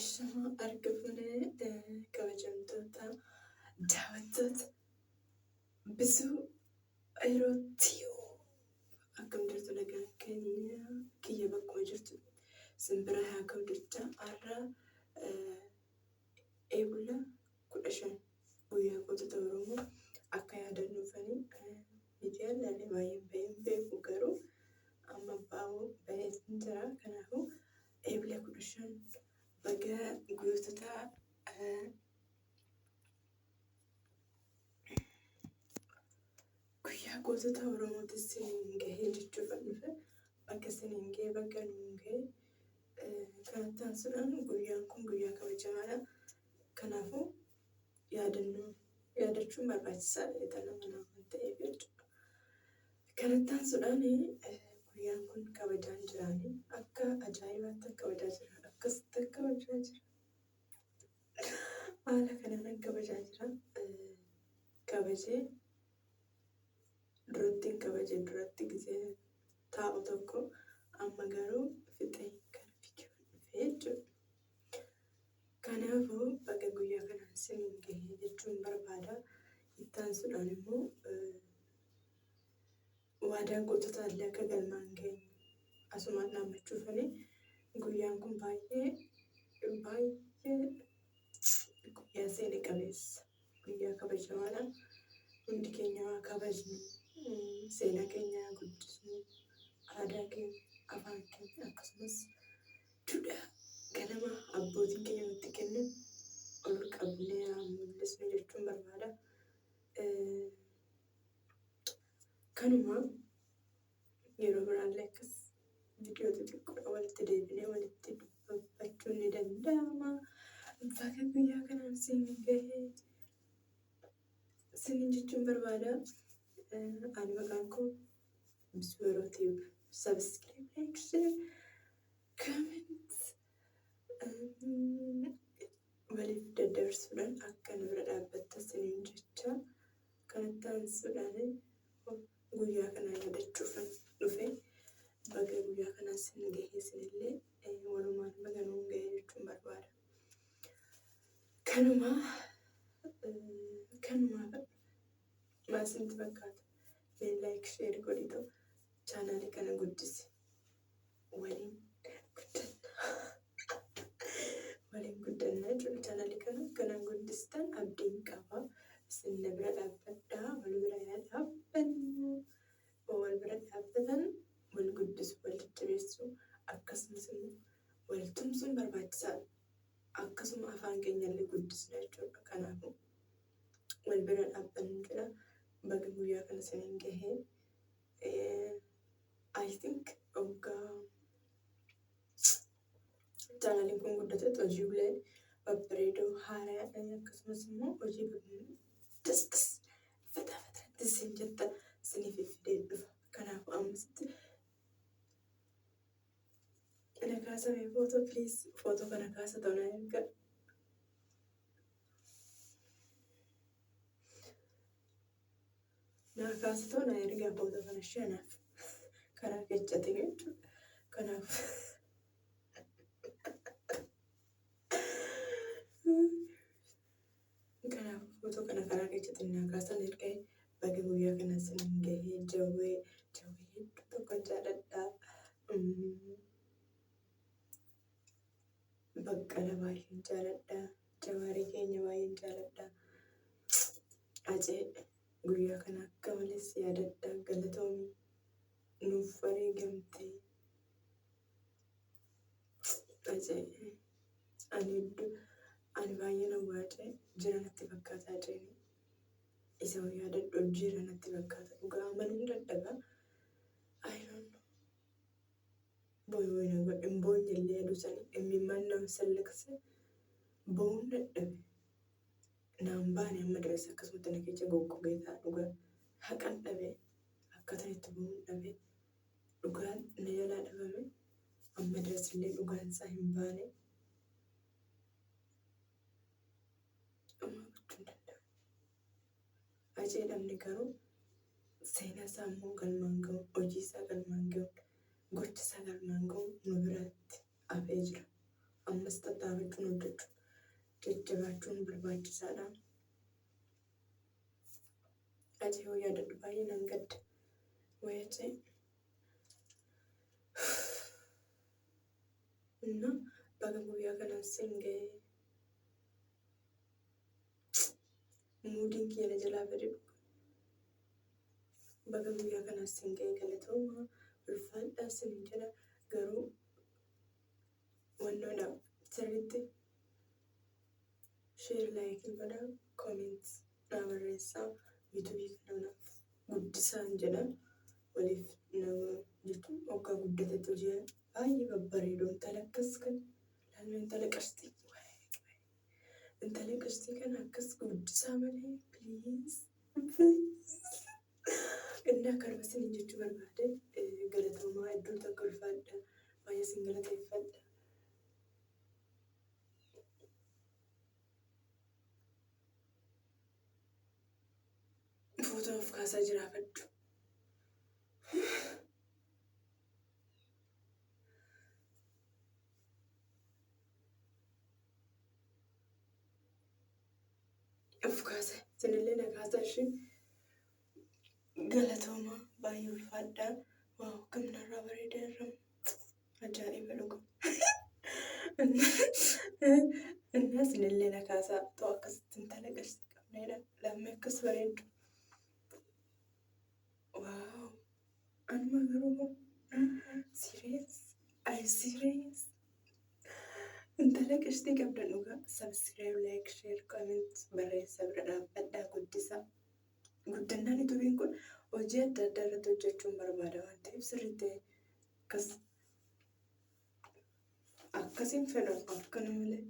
Ashamaa harka fuunee kabajamtoota daawwattoota Bisuu yeroo tiyuu akkam jirtu, nagaan keenya kiyya bakkuma jirtu simbira haa ka'u jecha. Har'a Eebila 15 guyyaa gootota Oromoo akka yaadannuufanii miidiyaan ilaalee baay'een baheen beeku, garuu amma baa'uu bahee jira. Kanaafuu Eebila 15 baga gootota guyyaa gootota Oromootis siniin gahee jechuufan dhufe. Bakka siniin gahee, bakka nuun gahee. Kanatti aansuudhaan guyyaan kun guyyaa kabajamaadha. Kanaafuu yaadannoo yaadachuun barbaachisaadha jedha nama waan ta'eef jechuudha. Kanatti aansuudhaan guyyaan kun kabajaan jiraani akka ajaa'ibaatti kabajaa jira. Akkasitti kabajaa jira. Haala kanaan kabajaa jira. Kabajee duratti hin kabaje, duratti gisee taa'u tokko, amma garuu fixee gara viidiyoo dhufee jechuudha. Kanaafuu baga guyyaa kanaan siniin gahee jechuun barbaada. Itti aansuudhaan immoo waadaa gootota illee akka galmaan geenyu asumaan dhaammachuufani. Guyyaan kun baay'ee baay'ee guyyaa seena qabeessa, guyyaa kabajamaadha. Hundi keenya haa kabajnu, seenaa keenya haa guddisnu, aadaa keenya, afaan keenya, akkasumas duudhaa ganama abbootiin keenya nutti kennan ol qabnee haa mul'isnu jechuun barbaada. Kanuma yeroo biraallee akkas viidiyoo xixiqqoodha walitti deebinee walitti dubbachuun ni danda'ama. Baga guyyaa kanaan siin gahee sinin jechuun barbaada. Ani maqaan koo Bisuu Yeroo Tube. Subscribe, like, share, comment waliif daddabarsuudhaan akka nu bira dhaabbattan sinin jecha. Kanatti aansuudhaan guyyaa kana yaadachuufan dhufe. Baga guyyaa kanaan sin gahee, sinillee walumaan baga nuun gahee jechuun barbaada. Kanuma kanumaaf maal isinitti fakkaata? Mee like, share godhitu chaanaalii kana guddisi. Waliin guddannaa. Waliin guddannaa jechuudha. Chaanaalii kana kanaan guddistan abdiin qaba. Isin na bira dhaabbadhaa. Wal bira yaa dhaabbannu. Wal bira dhaabbatan wal guddisu, wal jajjabeessu, akkasumas immoo wal tumsuun barbaachisaadha. Akkasuma afaan keenya illee guddisna jechuudha. Kanaafuu wal bira dhaabbannu jedha. Baga guyyaa kana isiniin gahee. I think waggaa chaanaliin kun guddatetti hojiilee babbareedoo haaraa akkasumas immoo hojii das das fataa fataatti isin jetta isiniif fidee dhufa. Kanaafuu ammasitti na kaasame footoo, please, footoo kana kaasa ta'u na erga. Naa kaasa ta'u na ergaa footoo kana shanaaf karaa kechatiin jechuudha. Kanaaf footoo kana karaa kechatiin naa kaasan erga. Baga guyyaa kana isin gahee. Jawwee, jawwee hedduu tokkon jaaladha. Baqqala baay'een jaaladha. Jawaarii keenya baay'een jaaladha. Acee guyyaa kana akka malees yaadadha. Galatoomii nuuf wareegamtee. Acee ani hedduu ani baay'ee nan waacee jira natti fakkaata aceen. Isa yaadadhu jira natti fakkaata. Dhugaa amanuun dadhaba. I don't know. Booyi booyi na godhe, hin boonye illee aduu sanii imimmaan nama sallaqse boo'uun dadhabe. Naan baane, amma dareessa akkasumatti na keessa goggogee ta'a dhugaa. Haqan dhabe, akkaataan itti boo'uun dhabe, dhugaan na jalaa dhabame, amma dareessa illee dhugaan isaa hin baane. Dhumaa gochuu hin danda'u. Acee dhabne, garuu seenaa isaa immoo galmaan ga'u, hojii isaa galmaan ga'u, gocha isaa galmaan ga'u nu biratti hafee jira. Ammas tattaafachuun hojjechuun jajjabaachuun barbaachisaadha. Ati yoo yaadadhu baay'ee nan gadda. Wayitee እና baga guyyaa kanaan siin ga'e. Muudiin kiyya na jalaa bade dhuga. Baga guyyaa kanaan siin ga'e, galatooma, ulfaadhaa siin jedha. Garuu wannoodha, sirriitti share, like godha, comment naa barreessaa, YouTubeii kana naaf guddisaan jedha. Waliif nama jechuun hoggaa guddatetti hojii baay'ee babbareedoo intala akkas kan laalme, intala qashtii, intala qashtii kana akkas guddisaa malee, please, please. Inni akkanuma isiniin jechuu barbaade. Galatoomaa, iddoo takka, ulfaadha, baay'ee isin galateeffadha. Footoo of kaasaa jiraafadhu. Of kaasa, isinillee na kaasaa ishee. Galatooma, baay'ee ulfaadha. Wow, gamnarraa bareeda irra, ajaa'iba dhuga. Inna isinillee na kaasaa ta'u akkasitti intala qashtii qabneedha. Lammii akkas bareeddu. Wow. Anuma garuu serious? Are you serious? Intala qashtii qabdan dhugaa. Subscribe, like, share, comment barreessaa, bira dhaabbadhaa, guddisaa. Guddannaan YouTubeiin kun hojii adda addaa irratti hojjechuun barbaada waan ta'eef sirriitti akkas akkasiin fedhu akkana malee.